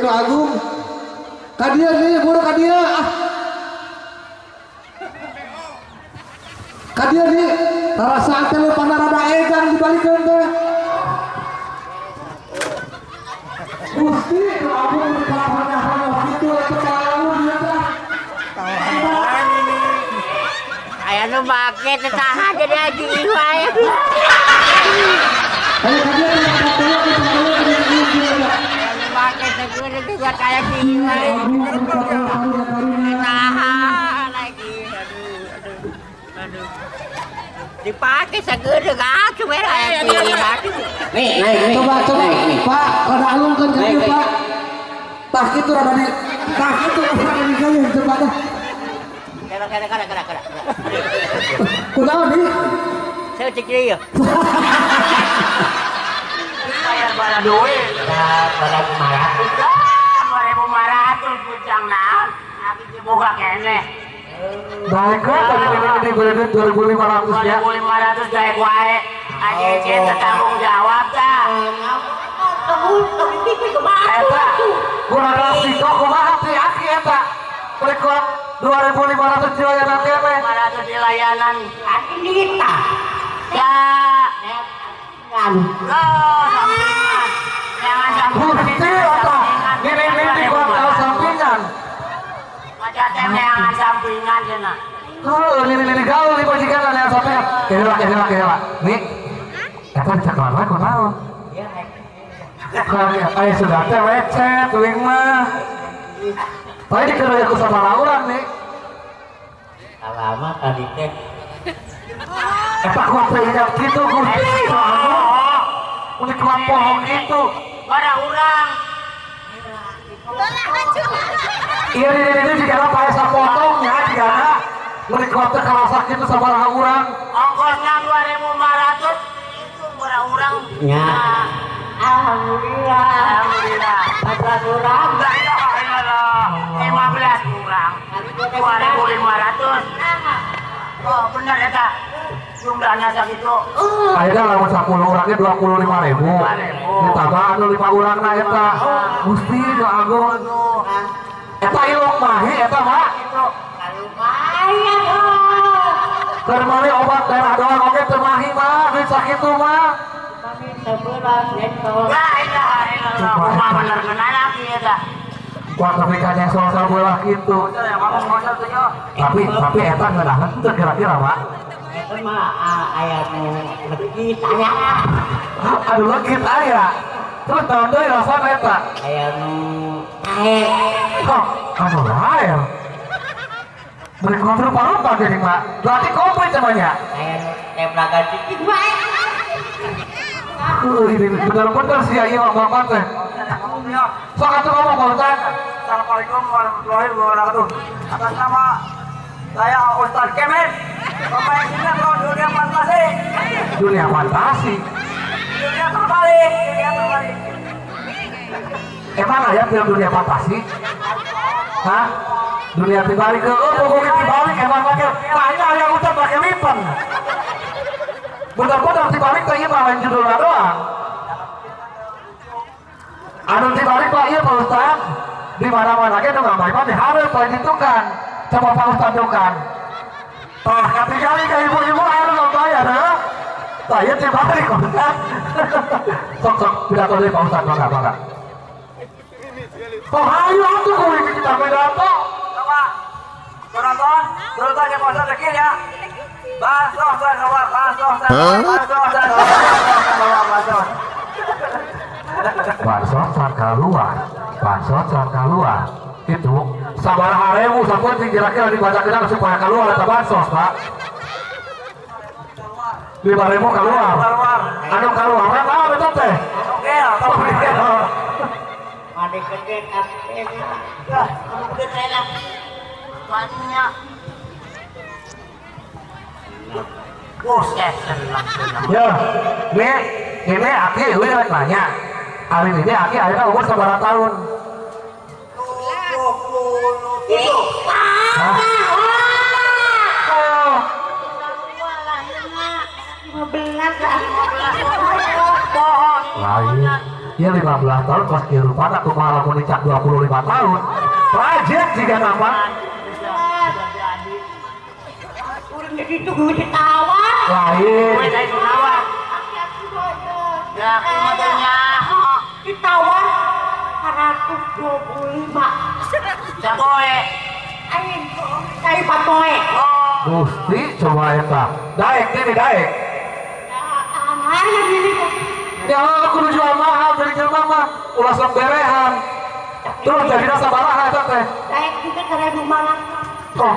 nu agung. Ka dieu nih buru ka dieu ah. Ka dieu nih rarasaan teh leupana rada egang dibalikeun teh. Gusti nu agung ka kitu atuh tahu dia teh. Aya nu make teh tahan jadi haji wae. Ayo ka dieu make teh juga kayak gini wae. Tahan lagi. Aduh aduh. Aduh. Dipake sageudeuh atuh we aya. Nih, naik nih. Coba coba Pak, rada alungkeun ka dieu Pak. Tah kitu rada di tah kitu rada di gayung coba tah. Kena kena kena kena kena. Kunaon di? Saya cek deui ya. Bayar bara duit. Bara 500. 2.500 bujang naon? Aki diboga keneh. Baik kan tadi ini 2.500 ya. 2.500 daek wae. Aja tanggung jawab tah. Eta kurang rasiko kumaha teh aki eta. Berikut 2.500 dilayanan keneh. 500 dilayanan. Aki kita. Ya. Oh, sampingan. Jangan sampingan. Bukti eta. Ini kuat sampingan. Jangan sampingan cenah. Heuh, lili gaul di majikan yang sampingan. Keheula keheula keheula. Nih. Eta dicaklan we kunaon? Aya sudah teh lecet uing mah. Tapi dikeroyok ku sabaraha urang nih. Lama tadi teh. Eta kuat teh ingat kitu Gusti. Mun kuat pohon kitu. Bara urang. Iya ini jika pakai sapotongnya jika beli kuat teh kalau sakit itu sabaraha urang. Ongkosnya 2.500 itu bara urang. Ya. Alhamdulillah. Alhamdulillah. 14 urang. La ilaha illallah. 15 urang. 2.500. Oh benar eta. Jumlahnya sakitu. Ayeuna lamun 10 urangnya 25.000. Ditambah anu 5 urangna eta. Gusti nu agung. Eta ilok mahi eta Pak. Lumayan. Keur meuli obat darah doang oge teu mahi mah, duit sakitu mah. La ilaha illallah. Kumaha bener geunana aki eta. Kuat tapi ka nyesol sabelah kitu. Tapi eta ngeunaheun teu kira-kira Pak. Eta mah aya nu legit aya. Aduh legit aya. Terus naon deui rasana eta? Aya nu ae. Kok anu lain. Beri kontrol rupa-rupa gini Pak. Berarti komplit namanya. Aya nu teplagan dikit wae. Ini bener-bener sih ya ngomong teh. Sok atuh ngomong Pak Ustaz. Assalamualaikum warahmatullahi wabarakatuh. Atas nama saya Ustaz Kemet, pemain sinetron Dunia Fantasi. Dunia Fantasi. Dunia terbalik, dunia terbalik. Emang aya film Dunia Fantasi? Hah? Dunia terbalik ke oh pokoknya terbalik emang pakai. Nah ini aya Ustaz pakai lipen. Bener-bener dibalik teh ieu mah lain judulna doang. Anu dibalik Pak ieu Pak Ustaz. Di mana-mana ge nu ngambai mah dihareup lain ditukan. Coba Pak Ustaz tukan. Tah katingali ka ibu-ibu anu ngambayar heuh. Tah ieu dibalik Pak Ustaz. Sok-sok pidato deui Pak Ustaz mangga mangga. Kok hayu atuh kuwi kita pidato. Coba. Penonton, penonton yang Pak Ustaz yakin ya. Bansos keluar, bansos bansos keluar, bansos. Bansos keluar, bansos keluar. Itu sabaraha ribu sapeunting kira-kira dibacakeun supaya keluar eta bansos, Pak. 5.000 keluar. Anu keluar naon eta teh? Oke, Made gede kabeh. Gede lah. Banyak. Buset senang. Ya, ini aki euy rek nanya. Ari ini aki ayeuna umur sabaraha tahun? 27. Hah? Oh. 15 lah. Lain. Ya 15 tahun kos kieu rupana kumaha lamun dicak 25 tahun. Rajin jiga nama. Urang jadi tunggu ditawar. Lain. Ya, kumaha ditawar 125. Sapoe. Aing kai papoe. Gusti coba eta. Daek ini daek. Ya aku jual mahal dari jelema mah ulah sok berehan. Terus jadi sabaraha eta teh? Daek kita 1000 mana? Kok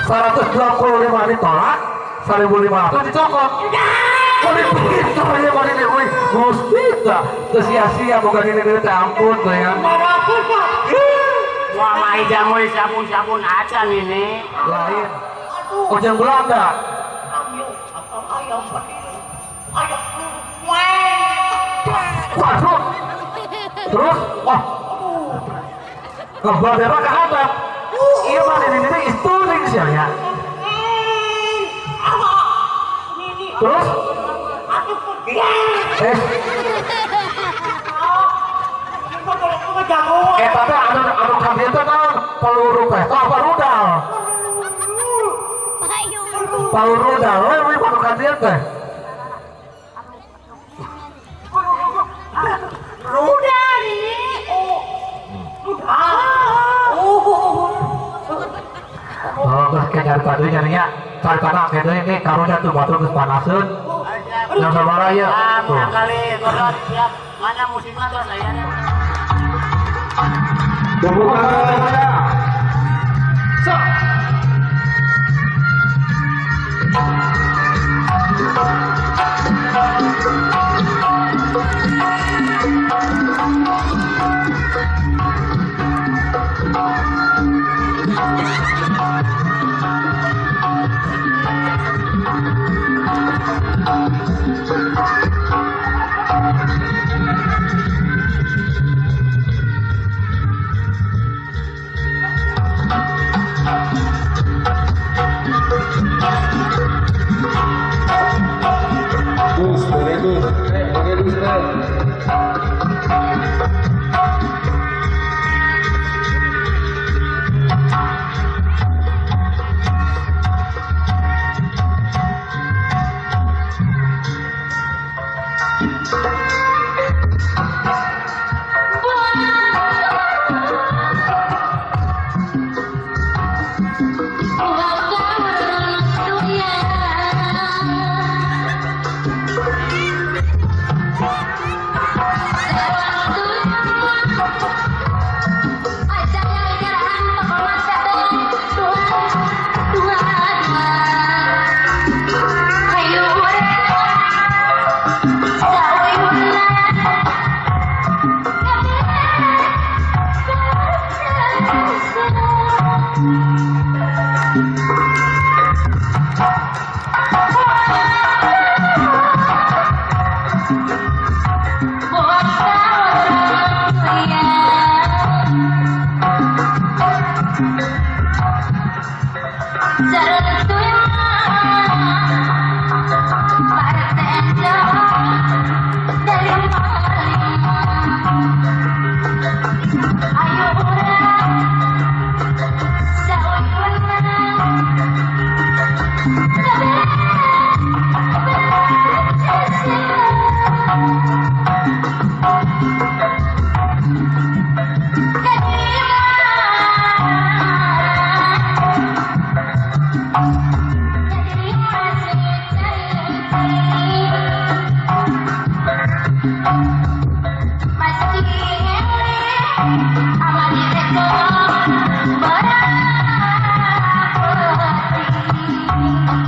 125 ditolak, 1500 dicokot. Kok begitu ya kok ini euy. Gusti tah teu sia-sia boga diri diri teh ampun teh ya. Wah mah jamu sabun-sabun acan ini. Lain. Ujang Belanda. Waduh. Terus wah. Ngebadera ke hadap. Iya mah ini isturing sih ya. Terus tapi anu kabeh teh naon? Peluru teh apa rudal? Peluru rudal we anu kabeh teh. Rudal ini. Oh, geus ke nyarita deui nya nya. Caritana ke deui nih karunya tuh batur geus panaseun. Yang sabaraha ieu? Tuh. Kali godot siap. Mana musiknya tuh saya. Tepuk tangan. Sok. Thank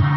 you.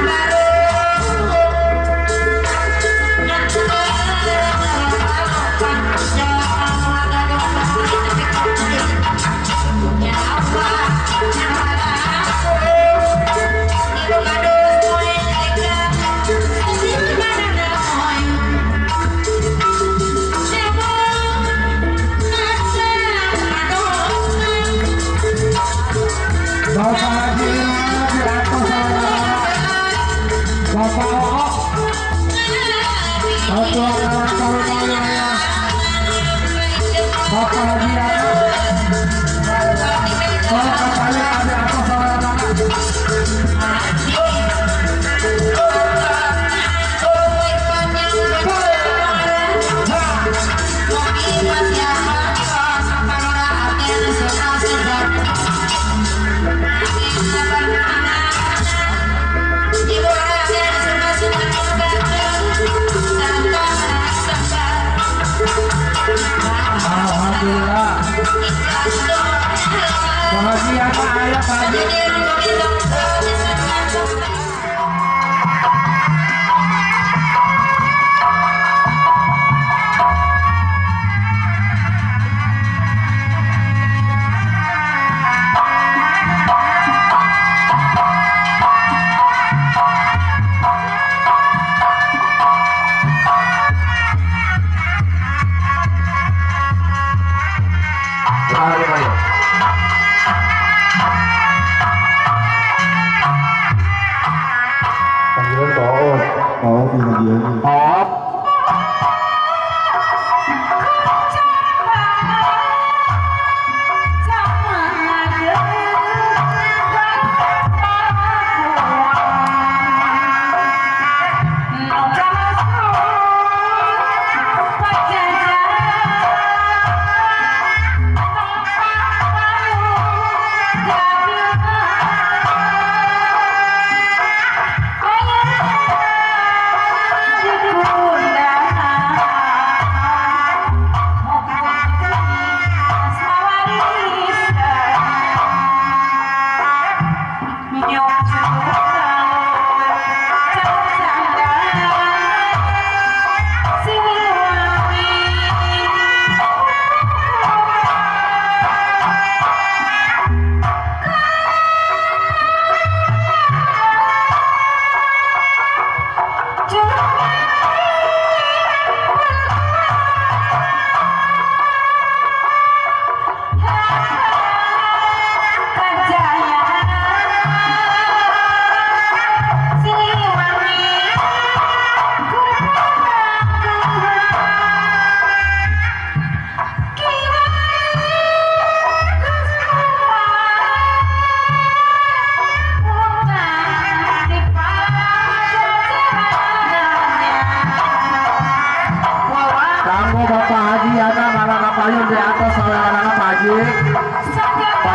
Baru.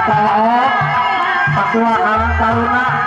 Bapak Oo, Ketua Karang Taruna.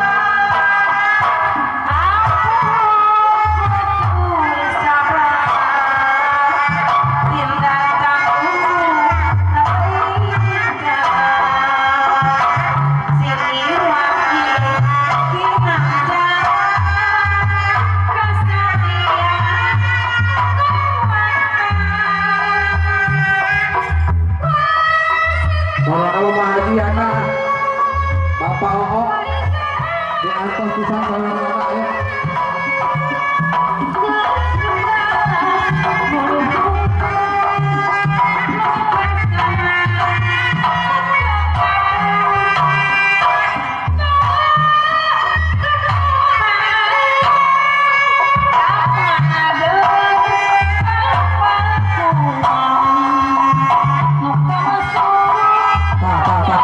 Bapak Oo diantos pisan saudara ya.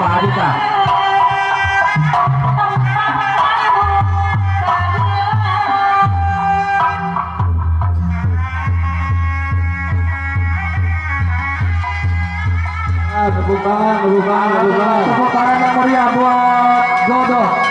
Pak Adita. Tepuk tangan, tepuk tangan, tepuk tangan. Tepuk tangan yang meriah buat jodoh.